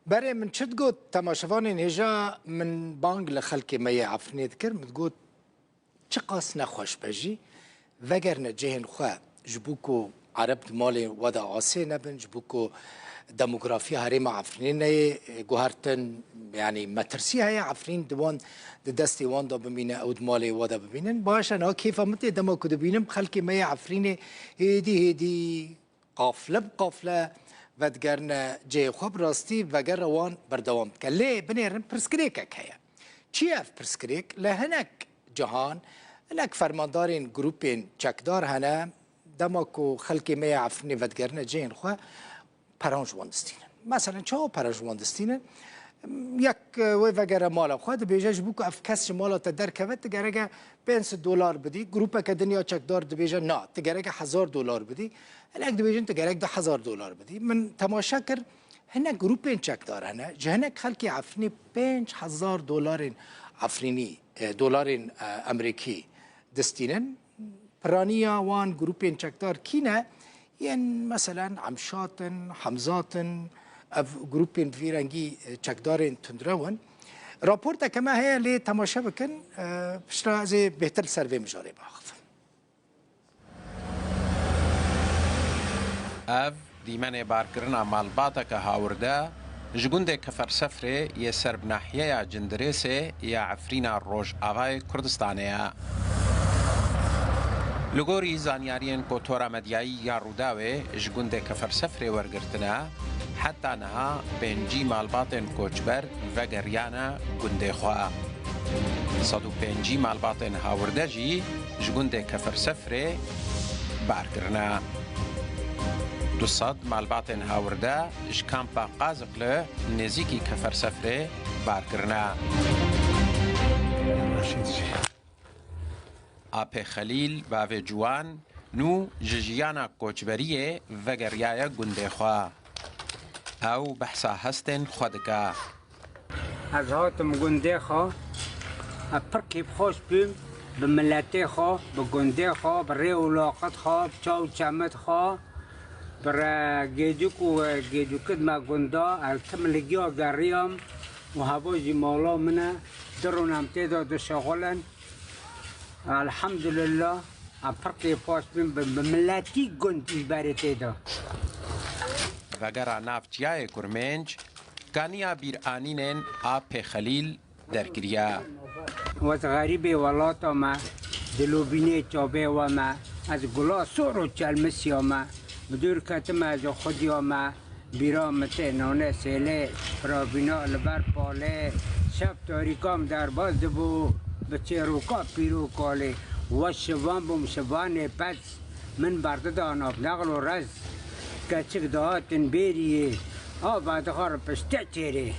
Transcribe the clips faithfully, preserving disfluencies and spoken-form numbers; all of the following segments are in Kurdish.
Berê min çi digot, temaşevanên hêja min bang li xelkê me yê Efrînê dikir, min digot, çiqas nexweş be jî, vegerine cihên xwe, ji bo ku Ereb di malê we de asê nebin, ji bo ku demografiya herêma Efrînê neyê, e, guhertin, yanî metirsî heye, Efrîn di wan, di destê wan de bimîne, ew di malê we de bimînin. Baş e, niha kêfa min tê dema ku dibînim xelkê me yê Efrînê hêdî hêdî qafle bi qafle vedigerine cihê xwe, bi rastî vegera wan berdewam dike. Lê binêrin pirsgirêkek heye. Çi ye ev pirsgirêk? Li hinek cihan, hinek fermandarên grûpên çekdar hene, dema ku xelkê me yê Efrînê vedigerine cihên xwe, peran ji wan distînin. Meselen, çawa peran ji wan distînin? Yek, e, wê vegere mala xwe, dibêje, ji bo ku ev kes ji mala te derkeve, tu gereke pênc sed dolar bidî. Grûpeke din ya çekdar dibêje, na, tu gereke hezar dolar bidî. Hinek dibêjin, tu gerek du hezar dolar bidî. Min temaşe kir, hinek grûpên çekdar hene, ji hinek xelkê Efrînê pênc hezar dolarên Efrînî, e, dolarên, e, Emerîkî distînin. Piraniya wan grûpên çekdar kî ne? Yên, meselen, Emşat in, Hemzat in, ev grûpên bi vî rengî, e, çekdarên tundrew in. Raporteke me heye, lê temaşe bikin, e, piştre ez ê bêhtir li ser vê mijarê biaxivim. Ev dîmenê barkirina malbateke hawirde ji gundê Kefersefrê yê ser bi nahiyeya Cindirêsê ya Efrîna Rojavayê Kurdistanê ye. Li gorî zanyariyên kotora medyayî ya Rûdawê ji gundê Kefersefrê wergirtine, heta niha pêncî malbatên koçber vegeriyane gundê xwe. Sed û pêncî malbatên hawirde jî ji gundê Kefersefrê bar kirine. Du sed malbatên hawirde ji kampa Qaziqli nêzîkî Kefersefrê bar kirine. Apê Xelîl, bavê ciwan, nû ji jiyana koçberiyê vegeriyaye gundê xwe. Ew behsa hestên xwe dike. Ez hatim gundê xwe, ez pir kêfxweş bûm bi miletê xwe, bi gundê xwe, bi rê û laqit xwe, bi çaw û çemit xwe, bi re-, gêdûk û gêdûkit me gunda, ez tim li giya geriyam û heva jî mala min e, du rûn em tê de dişexulin. Elhamdulillah, em pir kêfxweş bûn bi, bi miletî gund ji berê tê de. Vegera nav çiyayê Kurmênc, kaniya bîranînên Apê Xelîl derkiriye. Wez xerîbê welata me, dilobînê çavê we me, ez gula sor û çelmisiya me, bi dûr ketime ez û xudiya me. Bîra min tê nonê sêlê, firavîna li ber palê, şev tarîka min derbas dibû, bi çêroka pîr û kalê. Wez şivan bûm şivanê pez, min berdida nav nexl û rez. Keçik dihatin bêriyê, av vedixwar piştê çêrê.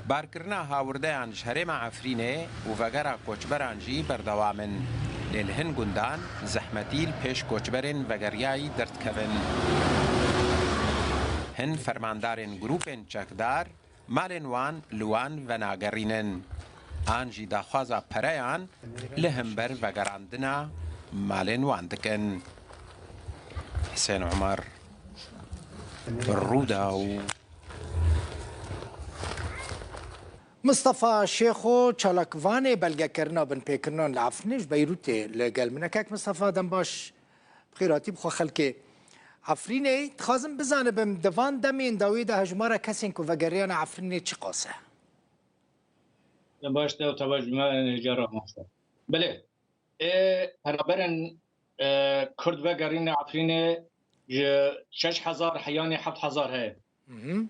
Barkirina hawirdeyan ji herêma Efrînê û vegera koçberan jî berdewam in. Lê li hin gundan zehmetî li pêş koçberên vegeriyayî derdikevin. Hin fermandarên grûpên çekdar malên wan li wan venagerînin. An jî daxwaza pereyan li hember vegerandina malên wan dikin. Husên Umar, Rûdaw. Mistefa Şêxo, çalakvanê belgekirina binpêkirinan li Efrînê ji Beyrûtê li gel min e. Kek Mistefa, dem baş, bi xêr hatî bi xwe xelkê Efrînê. Dixwazim bizanibim, di van demên dawî de hejmara kesên ku vegeriyane Efrînê çiqas e? Dem baş te û teva ji me hêja re mamoste. Belê, ê, penaberên, e, Kurd vegerîne Efrînê ji şeş hezar heyanî heft hezar heye. Mhm.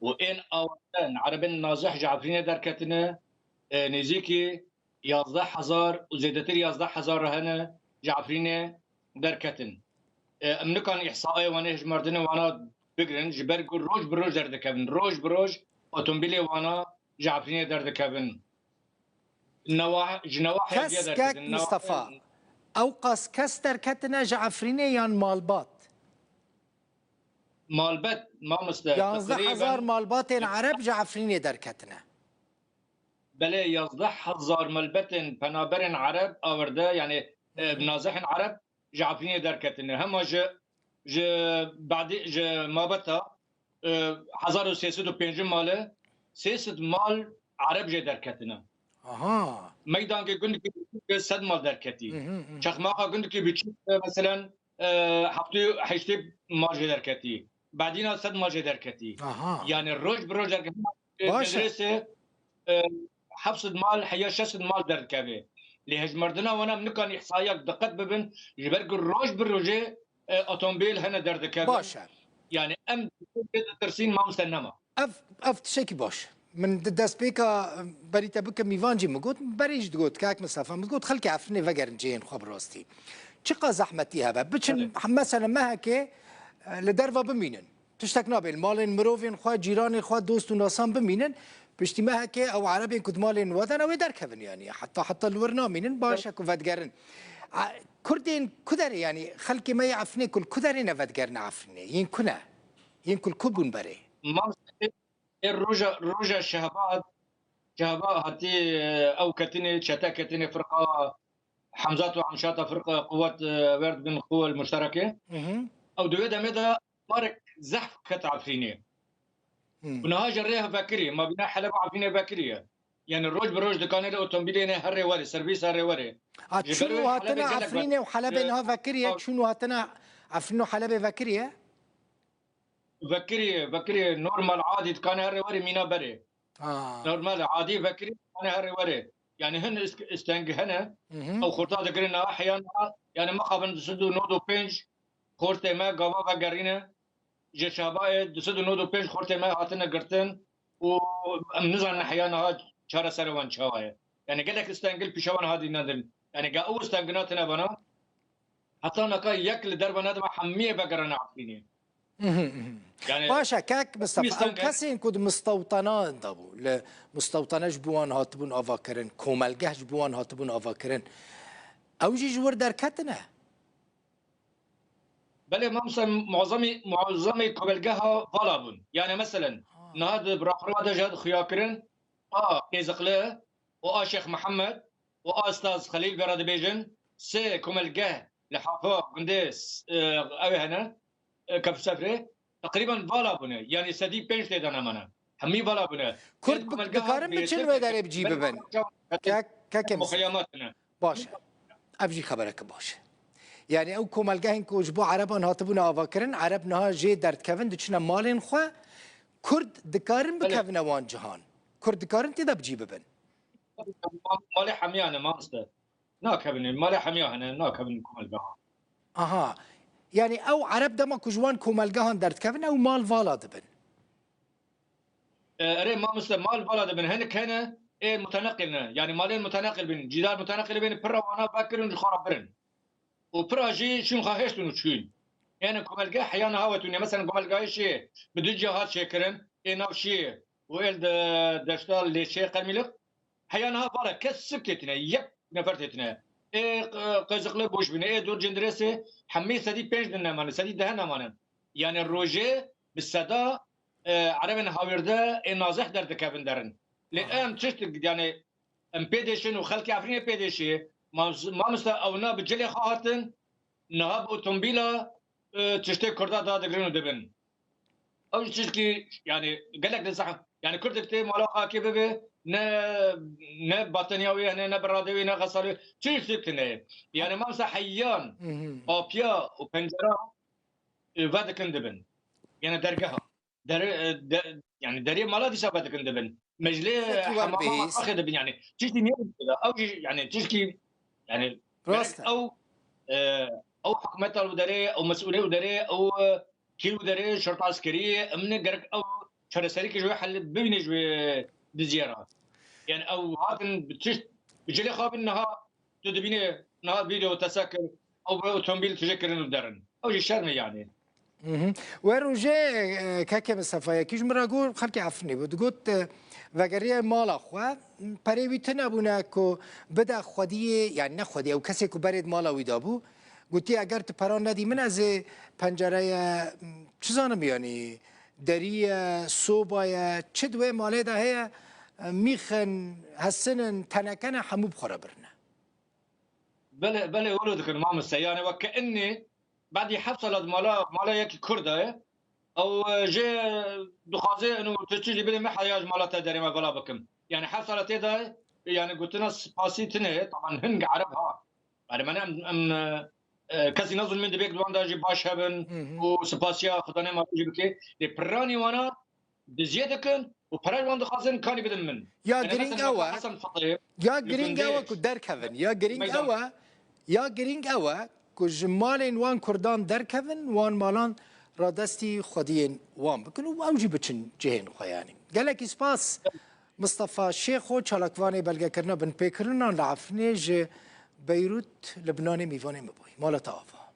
Û ên awarte, erebên nazih ji Efrînê derketine, e, nêzîkî yazdeh hezar û zêdetir yazdeh hezar re hene ji Efrînê derketin. E, em nikan îhsaê wan ê hejmardinê wana bigirin, ji ber ku roj bi roj derdikevin. Roj bi roj otomobîlê wana ji Efrînê derdikevin. Newa-, ji newahiya Kes, diye kek derketin. Newa-, Mistefa, ew qas kes derketine ji Efrînê yan malbat? Malbat, mamoste, Yanzdeh hezar teqrîben malbatên Ereb ji Efrînê derketine. Belê, yazdeh hezar malbatên penaberên Ereb awirde, yani, e, nazihên Ereb ji Efrînê derketine. Hema ji, ji badî, ji mabeta e, hezar û sê sed û pêncî male, sê sed mal Ereb jê derketine. Aha. Meydankê gundikî biçûk sed mal derketî. Hı hı hı. Çexmaxa gundikî biçûk, e, meselen, e, heftê heştê mal jê derketî. Bedîna sed mal jê derketî. Aha. Yani roj bi roj derketî. E, Baş e. Medrese, e, heft sed mal, heya şeş sed mal derdikeve. Lê hejmerdina wana em nikan îhsayak diqet bibin, ji ber ku roj bi rojê, e, otomobîl hene derdikevin. Baş e. Yani em ditirsîn mamoste nema. Ev, ev tiştekî baş. Min di destpêka berî te bikim, Mîvan jî min got, berê jî digot, kak Mistefa, min digot, xelkê Efrînê vegerin cihên xwe bi rastî. Çiqa zehmetî hebe. Biçin, Evet. mesela mehekê, e, li derva bimînin. Tiştek nabe. Li malên mirovên xwe, cîranên xwe, dost û nasan bimînin. Piştî mehekê ew Erebên ku di malên we de ne wê derkevin yanî. Heta, heta li wir namînin, baş e ku vedigerin. A, Kurdên ku derê yanî, xelkê me yê Efrînê ku li ku derê ne vedigerine Efrînê? Yên ku ne? Yên ku li ku bûn berê? Mam Ê roja, roja şehba, şehba hatî, e, ew ketinê, çete ketinê firqa Hemzat û Hemşata firqa quwet, e, werd bin xwe li muşterekê. Hı hı. Ew di wê demê de marek zehf ket Efrînê. Hı. Û niha ji rê vekirî, ma bîna Heleb û Efrînê vekirî ye. Yani roj bi roj dikanê de otomobîlê ne herê werê, servîs herê werê. A, Ji çûn ber û wê hatina Helebê gelek Efrînê û Helebê Ev- niha vekirî ye, Ev- çûn û hatina Efrîn û Helebê vekirî ye? Vekirî, vekirî normal adî dikane herê werê mîna berê. Ha. Normal adî vekirî dikane herê werê. Yani hin ist-, isteng hene, Hı hı. ew xurta digirin niha heya niha, yani mixabin du sed û nod û pênc xortê me gava vegerîne, ji şabayê du sed û nod û pênc xortê me hatine girtin û em nizanin heya niha çareserê wan çawa ye. Yani gelek istengil pîşe wan hatî nedin. Yani ga ew istengina tine bana, Heta naka yek li derve nedibe, hemiyê vegerine Efrînê. Mhm, mhm. Yani, Baş e, kek Mistefa, ew kesên ku di mistewtana de bû, li mistewtane ji bo wan hatibûn avakirin, komelgeh ji bo wan hatibûn avakirin, ew jî ji wir derketine? Belê, mamoste, muazzamî, muazzamî komelgeha vala bûn. Yani, meselen, Ha. niha di raporê de jî xuya kirin, a Qêziqli, û a Şêx Mihemed û a Staz Xelîl vera dibêjin, sê komelgeh li Hafa gundê s-, e, ew hene, e, Kefr Sefrê, teqrîben vala bûne. Yanî sedî pênc tê de nemane. Hemî vala bûne. Kurd Ê bi-, komelgeha dikarin bêtir biçin wê derê bi cî bibin? Kek, kek em muxeyamat ne. Baş e. Ev jî xebereke baş e. Yani ew komelgehên ku ji bo Ereban hatibûne avakirin, Ereb niha jê derdikevin, diçine malên xwe. Kurd dikarin Belê. bikevine wan cihan? Kurd dikarin tê de bi cî bibin? Malê hemiya ne, mamoste. Nakevin, malê hemiya hene, nakevin komelgehan. Aha. Yani ew Ereb dema ku ji wan komelgehan derdikevin, ew mal vala dibin. E, erê mamoste, mal vala dibin. Hinek hene, ê muteneqil ne. Yani malên muteneqil bin, cîdar muteneqil bin, pira wana vekirin, ji xwe re birin. Û pira jî çûn xwe hêştin û çûn. Yani komelge heya niha wetûne. Mesela komelgayê Şiyê bi du cihat çêkirin, ê nav Şiyê û ê li de-, deşta Lêçê Qermîlik. Heya niha vala kes sik têtine, yek nefer têtine. Ê, e, Qeziqlê boş bîne, ê dor Cendirêsê hemî sedî pênc din nemane, sedî deh nemane. Yani rojê bi seda, e, Erebên hawîrde ê nazeh derdikevin derin. Lê Aha. em tişt, yani em pê dêşin û xelkê Efrînê pê dêşî. Mam-, mamoste ewna bi cilê xwe hatin, niha bi otomobîla, e, tiştê Kurda dadigirin û dibin. Ew jî tiştkî, yani gelek li zehf, yani Kurdek tê mala xwe akê bibe, ne, ne bateniya wê hene, ne biradê wê, ne xesalê wê, tiştek tune ye. Yani mamoste heyan, Mhm. apiya û pencera, e, vedikin dibin. Yani dergeha. Derê, e, de, yani derê mala dîsa vedikin dibin. Meclê Fekî wer hemama bihîst. axê dibin yani. Tiştî niye dibin? Ew jî yani tiştî yani Rast e. ew, e, ew hikûmeta û derê, ew mesûlê û derê, ew, e, kîl û derê, şerta eskerî, emne gerek ew çareserî ke ji wê hel bibîne ji wê diziyê re. Yani ew hatin bi tişt, bi cilê xwe bin niha tu dibîne niha vîdeo te sekir, ew bi otomobîl tije kirin û derin. Ew jî şerm e yani. Mhm. We rojê, e, keke Mistefa yekî ji min re got, xelkê Efrînê bû. Digot, e, vegeriye mala xwe, perê wî tune bûne ku bide xwediyê, yani ne xwediyê, ew kesê ku berê di mala wî de bû. Gotiye, eger tu peran nedî min, ez ê pencereye, çi zanim yani, derî ye, soba ye, çi di wê malê de heye, e, mîx in, hesin in, teneke ne, hemû bi xwe re birine. Belê, belê, wilo dikin mamoste. Yani weke innê, badî heft sala di mala, mala yekî Kurda ye. Ew e, jê dixwaze û tu çi jî bidê me heya ji mala te derê me vala bikim. Yani her sala tê de yani gotina spasî tine, taban hing Ereb ha. Yani me em, em e, e, kesî ne zulmên dibê di wan de jî baş hebin û spasiya Xudanê ma jî bike. Lê piranî wana diziyê dikin û pere ji wan dixwazin kanî bidin min. Ya Yani girîng mesela ew e. Hesen Xutê, Ya li girîng ew e Gundêş, ku derkevin. Ya girîng Meydan. ew e. Ya girîng ew e ku ji malên wan kurdan derkevin, wan malan radestî xwediyên wan bikin û ew jî biçin cihên xwe yanî. Gelekî spas Mistefa Şêxo, çalakvanê belgekirina binpêkirinan li Efrînê ji Beyrût, Libnanê mîvanê min bûyî. Mala te ava.